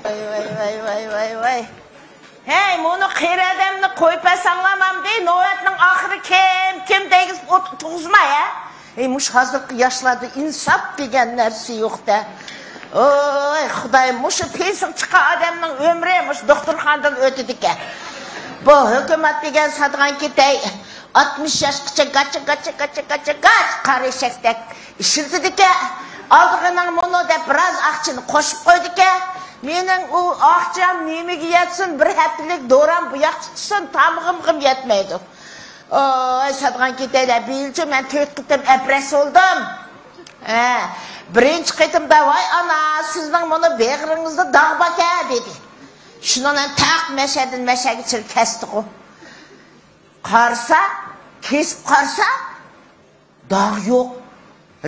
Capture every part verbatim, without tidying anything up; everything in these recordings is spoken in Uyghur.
ۋاي، ۋاي، ۋاي، ۋاي، ۋاي، ۋاي. ھەي، مۇنۇ قېرى ئادەمنى قويۇپ بەرسەڭلار ئەمدى، نۆۋەتنىڭ ئاخىرى كىم، كىم دەيگۈزۈپ ئولتۇرغۇزماي، ھە؟ ھەي، مۇشۇ ھازىرقى ياشلاردا ئىنساپ دېگەن نەرسە يوق-دە. ۋوي، خۇدايىم، مۇشۇ پىسىق چىققان ئادەمنىڭ ئۆمرى مۇشۇ دوختۇرخانىدىن ئۆتىدىكەن. بۇ ھۆكۈمەت دېگەن ساتقان كېتەي. ئاتمىش ياشقىچە گاچا، گاچا، گاچا، گاچا، گاچ، قارا ئېشەكتەك ئىشلىتىدىكەن. ئالدىغىنىڭ مۇنۇ دەپ بىراز ئاقچىنى قوشۇپ قويىدىكەن. مېنىڭ ئۇ ئاقچام نېمىگە يەتسۇن، بىر ھەپتىلىك دورام بۇ ياقتا تۇتسۇن، تامىقىمغىمۇ يەتمەيدۇ. ئوي، ساتقان كېتەيلە، بىلچە مەن تۆت قېتىم ئەپرەس بولدۇم. ھە، بىرىنچى قېتىمدا، ۋاي ئانا، سىزنىڭ مۇنۇ بېغىرىڭىزدا داغ باركەن، دېدى. شۇنىڭ بىلەن تاق مەشەدىن مەشەگىچە كەستىغۇ. قارىسا، كېسىپ قارىسا، داغ يوق.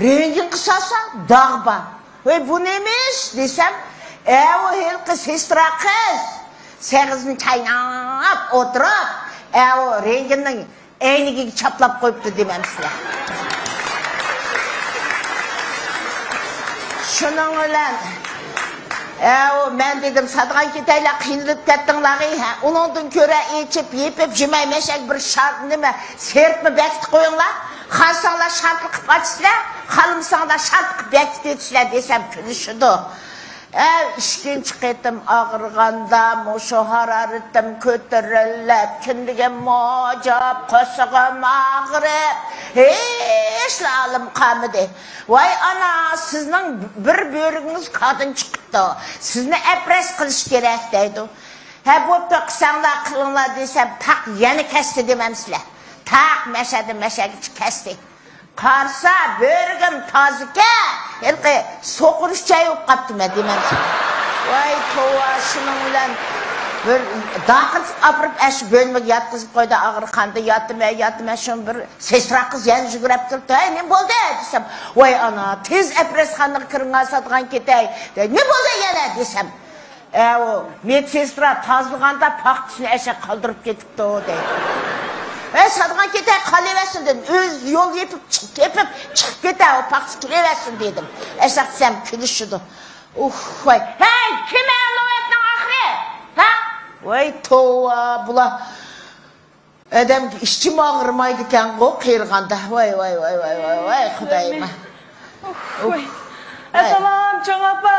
رېنتگېنغا سالسا، داغ بار. ۋەي، بۇ نېمە ئىش دېسەم، ئەۋۇ ھېلىقى سېسترا قىز سېغىزىنى چايناپ ئولتۇرۇپ، ئەۋۇ رېنتگېننىڭ ئەينىكىگە چاپلاپ قويۇپتۇ دېمەمسىلەر. شۇنىڭ بىلەن، ئەۋۇ مەن دېدىم، ساتقان كېتەيلە، قىينىلىپ كەتتىڭلارغۇ، ھە، ئۇنىڭدىن كۆرە ئېچىپ، يېپىپ يۈرمەي، مەشەگە بىر شار-، نېمە، سېرىتما بېكىتىپ قويۇڭلار. خالىساڭلار شارتلىق قىلىپ ئاچىسىلەر، خالىمىساڭلار شارتلىق قىلىپ بېكىتىۋېتىسىلەر دېسەم، كۈلۈشىدۇ. ئە، ئىككىنچى قېتىم ئاغرىغاندا مۇشۇ ھارارىتىم كۆتۈرۈلۈپ، كۈندىگە موجاپ، قورسىقىم ئاغرىپ، ھېچلا ھالىم قالمىدى. ۋاي ئانا، سىزنىڭ بىر بۆرىكىڭىز كادىن چىقىپتۇ. سىزنى ئەپرەس قىلىش كېرەك دەيدۇ. ھە، بوپتۇ، قىلساڭلار قىلىڭلار دېسەم، تاق يەنە كەستى دېمەمسىلەر. تاق مەشەدىن مەشەگىچە كەستى. قارىسا، بۆرىكىم تازىكەن، ھېلىقى سوقۇرۇش چاي بولۇپ قاپتىمەن دېمەمسىلەر. ۋاي توۋا، شۇنىڭ بىلەن بىر داقىلىتىپ ئاپىرىپ، ئەشۇ بۆلمىگە ياتقۇزۇپ قويدى، ئاغرىقاندا ياتىمەن، ياتىمەن، شۇنى بىر سېسترا قىز يەنە يۈگۈرۈپ كېلىپتۇ، ھەي، نېمە بولدى دېسەم، ۋاي ئانا، تېز ئەپرەسخانىغا كىرىڭ، ساتقان كېتەي، نېمە بولدى يەنە دېسەم، ئەۋۇ، مېدسېسترا تازىلىغاندا پاختىسىنى ئەشەك قالدۇرۇپ كېتىپتۇ، دەيدۇ. ھەي، ساتقان كېتەي، قالىۋەرسۇن دېدىم. ئۆزى يول يېپىپ، چىقىپ، يېپىپ، چىقىپ كېتە، ئۇ پاختا كېلىۋەرسۇن دېدىم. ئەشەق دېسەم، كۈلۈشىدۇ. ئۇھ، ۋاي. ھەي، كىم ئە نۆۋەتنىڭ ئاخىرى؟ ھە؟ ۋاي، توۋا، بۇلار. ئادەمگە ئىچىم ئاغرىمايدىكەنغۇ قېرىغاندا. ۋاي، ۋاي، ۋاي، ۋاي، ۋاي، ۋاي، خۇدايىم. ئۇھ، ۋاي. ئەسسالام، چوڭ ئاپا.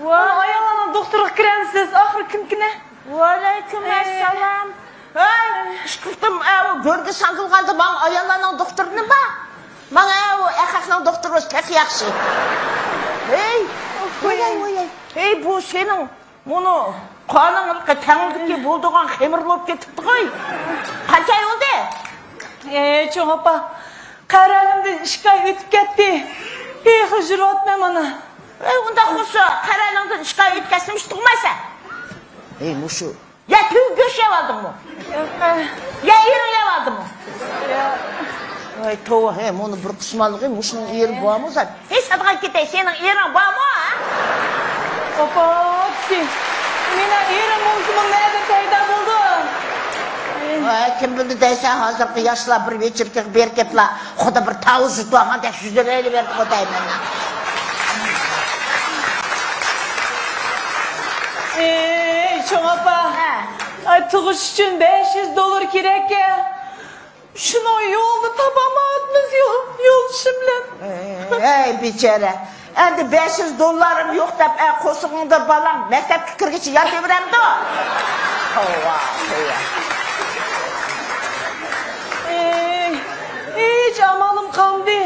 ۋاي. ئاياللارنىڭ دوختۇرىغا كىرەمسىز؟ ئاخىرى كىمكىنى؟ ۋەئەلەيكۇم ئەسسالام. ھەي، ئىككى قېتىم ئەۋۇ گۆرگە ساڭگىلىغاندا ماڭا ئاياللارنىڭ دوختۇرىنى بار. ماڭا ئەۋۇ ئەخەقنىڭ دوختۇرى بولسا تېخى ياخشى. ھەي، ۋاي، ۋاي، ۋاي. ھەي، بۇ سېنىڭ مۇنۇ قانىڭ تەڭلىكى بولىدىغان خېمىر بولۇپ كېتىپتىغۇ. قانچە ئاي بولدى؟ ئەي، چوڭ ئاپا، قەرەلىمدىن ئىككى ئاي ئۆتۈپ كەتتى. تېخى يۈرۈۋاتىمەن مانا. ئەي، ئۇنداق بولسا، قەرەلىڭدىن ئىككى ئاي ئۆتكەچ نېمىش تۇغمايسەن؟ ئەي، مۇشۇ. يا تۈگە گۆش يەۋالدىڭمۇ؟ ياق. يا ئېرىڭ يەۋالدىمۇ؟ ياق. ۋاي توۋا، ھەي، مۇنۇ بىر قىسمانلىقى، مۇشۇنىڭ ئېرى بارمۇ زادى؟ ھېي، ساتقان كېتەي، سېنىڭ ئېرىڭ بارمۇ، ھە؟ ئاپا، ئاپىسى، مېنىڭ ئېرىم بولسىمۇ نەدە پەيدا بولدى؟ ۋاي، كىم بىلدى دەيسەن، ھازىرقى ياشلار بىر ۋېچېركىغا بېرىپ كېلىپلا، خۇددى بىر تاۋۇز يۇتۇۋالغاندەك يۈزلىرى ئېلىۋېرىدىغۇ دەيمەن. ئېي، چوڭ ئاپا. ھە. ئاي، تۇغۇش ئۈچۈن بەش يۈز دوللار كېرەككەن. شۇنىڭ يولىنى تاپالمايۋاتىمىز يول-، يولدىشىم بىلەن. ئەي، بىچارە. ئەمدى بەش يۈز دوللارىم يوق دەپ، ئە، قورسىقىڭدا بالاڭ مەكتەپكە كىرگۈچە ياتىۋېرەمدۇ؟ توۋا، توۋا. ئەي، ھېچ ئامالىم قالمىدى.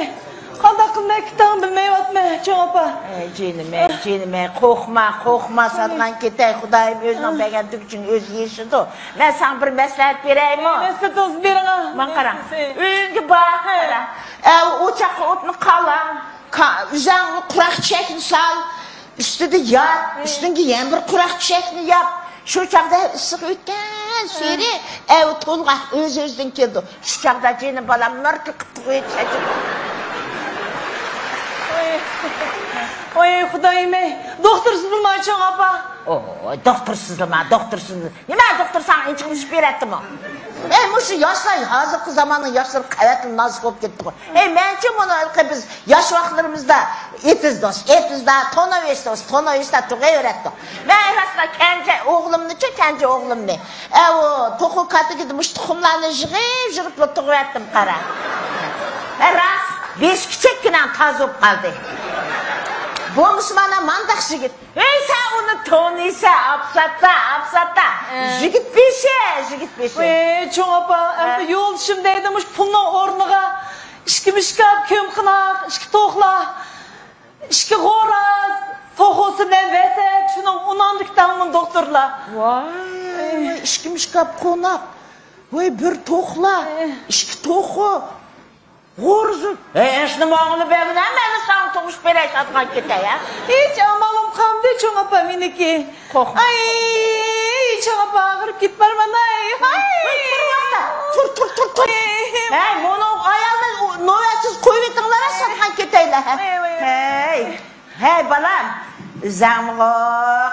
قانداق قىلماي كېتىڭ بىلمەيۋاتىمەن، چوڭ ئاپا. ئەي، جېنىم، ئەي، جېنىم، ئەي، قورقما، قورقما، ساتقان كېتەي، خۇدايىم ئۆزىنىڭ بەرگەن تۈگۈچىنى ئۆزى يېشىدۇ. مەن ساڭا بىر مەسلىھەت بېرەيمۇ؟ مەسلىھىتىڭىزنى بېرىڭ. ماڭا قارا. ئۆيۈڭگە بار، قارا. ئە، ئوچاققا ئوتنى قالا. كا-، ئۆزۈڭ قۇراق چېشەكنى سال. ئۈستىدە يات، ئۈستۈڭگە يەنە بىر قۇراق چېشەكنى ياپ. شۇ چاغدا ئىسسىق ئۆتكەن سېرى ئەۋۇ تولغاق ئۆز-ئۆزىدىن كېلىدۇ. شۇ چاغدا جېنىم بالام مىرقىرىپ تۇغۇۋېتىسەن. ئوي، ئوي، خۇدايىم ئەي، دوختۇرسىزلىما، چوڭ ئاپا. ئوي، دوختۇرسىزلىما، دوختۇرسىز. نېمە دوختۇر ساڭا ئىنچىكىلىشىپ بېرەتتىمۇ؟ ئەي، مۇشۇ ياشلار، ھازىرقى زاماننىڭ ياشلىرى قەۋەتلا نازۇك بولۇپ كەتتىغۇ. ئەي، مەنچە مۇنۇ ھېلىقى بىز ياش ۋاقىتلىرىمىزدا ئېتىز دوست، ئېتىزدا توناۋېش دوست، توناۋېشتا تۇغۇۋېرەتتۇق. مەن راسلا كەنجى ئوغلۇمنىچۇ، كەنجى ئوغلۇمنى. ئەۋۇ توخۇ كاتىكىدا مۇشۇ تۇخۇملارنى يىغىپ، يىغىپلا تۇغۇۋەتتىم، قارا. ئە، راست، بېشى كىچىككىنە تاز بولۇپ قالدى. بولمىسا مانا مانداق يىگىت. ھەي، سەن ئۇنى تونۇيسەن، ئاپساتا، ئاپساتا. ئە. يىگىت بېشى، يىگىت بېشى. ۋەي، چوڭ ئاپا، ئە. ئەمدى يولدىشىم دەيدۇ، مۇشۇ پۇلنىڭ ئورنىغا ئىككى مۇشكاپ، كۆممىقوناق، ئىككى توخلا، ئىككى غوراز، توخۇسى نەم ۋەتەك، شۇنىڭ ئۇناندىكى تاڭمۇ دوختۇرلار. ۋاي، ئىككى مۇشكاپ قوناق. ۋاي، بىر توخلا، ئە. ئىككى توخۇ. غورزۇ، ھەي، ئەسلى ماڭىلا بەرگىنە، مەنلا ساڭا تۇغۇشۇپ بېرەي، ساتقان كېتەي، ھە؟ ھېچ ئامالىم قالمىدى، چوڭ ئاپا مېنىكى. قورقما. ئاي، چوڭ ئاپا، ئاغرىپ كېتىپ بارمەن، ئاي، ھاي. تۇر، تۇر، تۇر، تۇر، تۇر. ئاي. ھەي، مۇنۇ ئايالنى نۆۋەتسىز قويۇۋېتىڭلار، ساتقان كېتەيلى، ھە؟ ئاي، ئاي، ئاي. ھەي. ھەي، بالام، ئۆزۈڭمۇ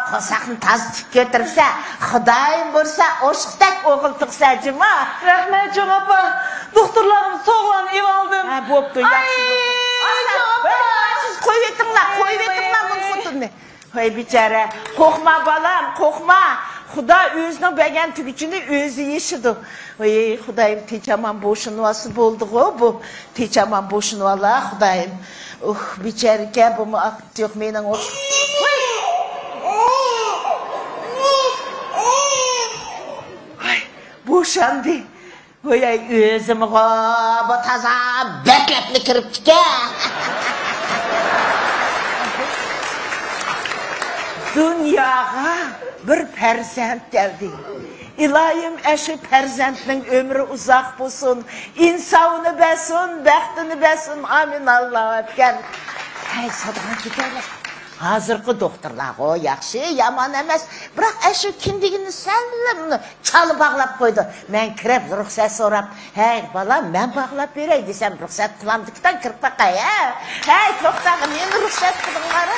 قورساقنى تازا تىك كۆتۈرۈپسەن، خۇدايىم بۇيرۇسا ئوشۇقتەك ئوغۇل تۇغىسەن جۇمۇ. رەھمەت، چوڭ ئاپا، دوختۇرلارغا سوغىلارنى ئېلىۋالدىم. ھە، بوپتۇ، ياخشى، ئاي، بوپتۇ. چوڭ ئاپا. ھەي، سىز قويۇۋېتىڭلار، قويۇۋېتىڭلار بۇنى خوتۇننى. ھەي، بىچارە، قورقما، بالام، قورقما. خۇدا ئۆزىنىڭ بەرگەن تۈگۈچىنى ئۆزى يېشىدۇ. ۋاي، خۇدايىم، تىنچ-ئامان بوشىنىۋالسا بولدىغۇ بۇ. تىنچ-ئامان بوشىنىۋالا، خۇدايىم. ئۇھ، بىچارىكەن، بۇمۇ ئاقىۋىتى يوق، مېنىڭ ئوخشاش. ۋاي، بوشاندى. ۋاي، ئۆزۈمغۇ بۇ تازا بەكلەپلا كىرىپتىكەن. دۇنياغا بىر پەرزەنت كەلدى. ئىلاھىم، ئەشۇ پەرزەنتنىڭ ئۆمرى ئۇزاق بولسۇن، ئىنساۋىنى بەرسۇن، بەختىنى بەرسۇن. ئامىن، ئاللاھۇ ئەكبەر. ھەي، ساتقان كېتەيلى. ھازىرقى دوختۇرلارغۇ ياخشى، يامان ئەمەس. بىراق ئەشۇ كىندىكىنى سەللا چالا باغلاپ قويىدۇ. مەن كىرىپ رۇخسەت سوراپ، ھەي، بالام، مەن باغلاپ بېرەي دېسەم، رۇخسەت قىلامدىكىن، كىرىپ باقاي، ھە؟ ھەي، توختاڭ، مېنى رۇخسەت قىلىڭلار.